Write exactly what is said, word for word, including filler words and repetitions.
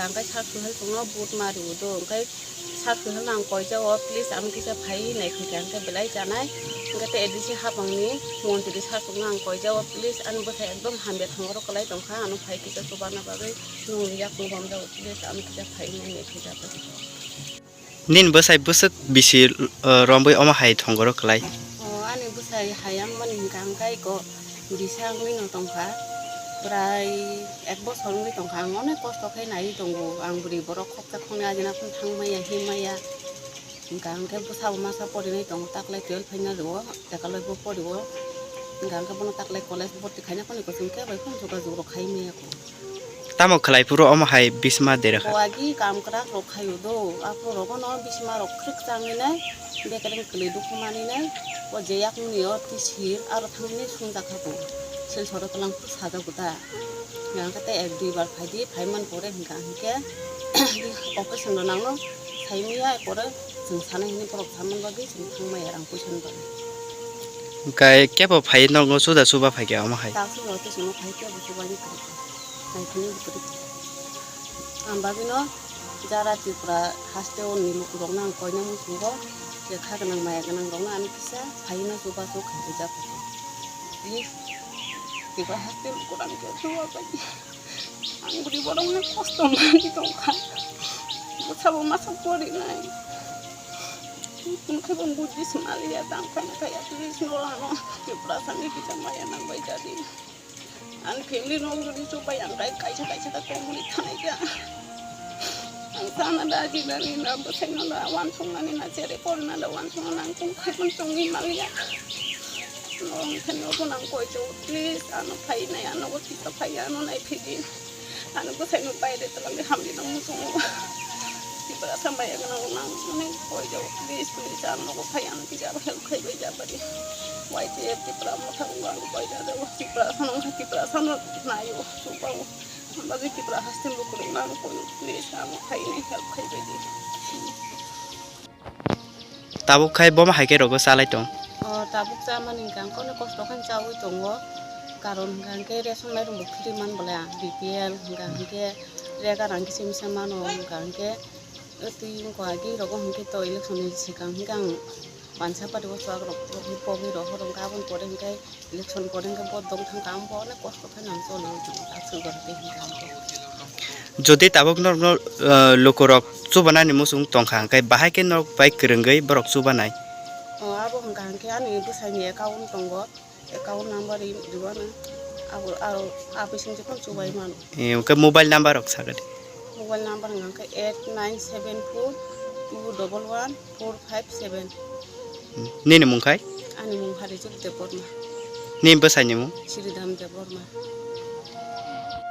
Hwnkhe sak sohel tongno vote ma rw do, hwnkhe sak sohel no ang koijao, please ano kisa phai nai khaikha hwnkhe belai chanai. Hwnkhe tei A D C hapang ni montri sak tongno ang koijao, please ani bwsai ekdom hamya thongoro kwlai tongkha, ano phai kisa chubana bagwi nwng yakung bomjao, please ano kisa phai nai khaikha. Nini bwsai bwswk bisi, uh, romwi omo hai thongoro kwlai? O, ani bwsai hai wngmani hwnkha hwnkhe iko bisa wngwi no tongkha, prai ek bosor wngwi tongkha, ang onek kosto khe naiwi tongo, ang bwrwi borok khoksa khoknwi ajina phano thang maya, him maya, hwnkha hwnkhe bwsabo masa porinai tongo, taklai twelve final rwo, ekolog bo porio, hwnkha hwnkhe bono taklai college bhorti khaina phano iko chwng kebo phano jogajog rok khai maya kho. Tamo khlai phuru omo hai bisma dera kha? Bo agi kam kwrak rok khaio do, aphuru rogo no bisma rok khrik changwi nai, bekereng kwlwi dukhu mani nai, o je yakung ni o twi sil aro thangwi nai sungjak kha bo, sil soro twlang phuru sajak bo ta. Hwnkha tei ek dui bar phai di, phai man pore hwnkha hwnkhe operation rw nang no sai maya, pore chwng sanai hwnwi borok saman bagwi chwng thang maya rang puisa ni bagwi. Hwnkhe kebo phai nogo chuda chuba phai khe omo hai? Ta chuba tei chwngno phai kebo chuba ni kwrwi kha. Naiphilni bwtwrwi. Ang bagwino jara Tripura haste o ni lukurokno ang koina muchungo, je kha gwnang maya gwnang rokno ani kisa phaino chubachu khaijak. Please, Tripura haste lukurokno khe chubabai. Ang bwrwi borokno kosto manwi tongkha. Bwsabo masa porinai. Tongkhe bo bujis maliya, tang phai phai at least no ano Tripura sani kisa maya nangbai jadi. Ang family no guri chubai ang kai kaisa kaisa ta tongmani thanai ja. Ang sana da jinani na bwsai no da wansong nani na chere porna da wansong nang kung khai man tongwi maliya. No ang khen no bo nang koi jo, please ano phai nai ano go tisa phai ano nai phidi. Ano bwsai no bai de tala me hamdi no musungo. Tipra sambai ang no nang mane koi jo, please please ano go phai ano kisa help khai bai ja bari. Wai te Tipra motha ang koi ja jo Tipra sano Tipra sano nayo. Supa o. Bagwi Tipra haste lukurokno ang koi, please, ano khaini help khai bai di. Tabuk khai bomo hai khe rogo chalai tong? O, tabuk chamani hwnkha ang kono kosto khe chawi tongo. Karon hwnkha hwnkhe ration mairung bo free man bole ang, B P L hwnkha hwnkhe rega rang kisa misa mano hwnkha hwnkhe twi wngkha agi rogo hwnkhe to election ni swkang hwnkhe ang bansa party o chuak rok pogwi rok horong khe aboni pore hwnkhe election pore hwnkhe bo dong thang kha, ang bo onek kosto khe nang choli o chwng tak swk jora tei hwnkhe ang bo. Jodi tabuk norokno, ah, lukurok chubanani muchung tongkha, hwnkhe bahai khe norok bai kwrwngwi borok chubanai? O, abo hwnkha hwnkhe ani bwsaini account tongo, account number ri-, riwano, abo, aro, a bising jikon chubai mano. Eh, hwnkhe mobile number rok sakha di. Mobile number hwnkha hwnkhe eight nine seven four two double one four five seven. Hmm. Nini mung khai? Ani mung Harijit Debbarma. Nini bwsaini mung? Sridham Debbarma.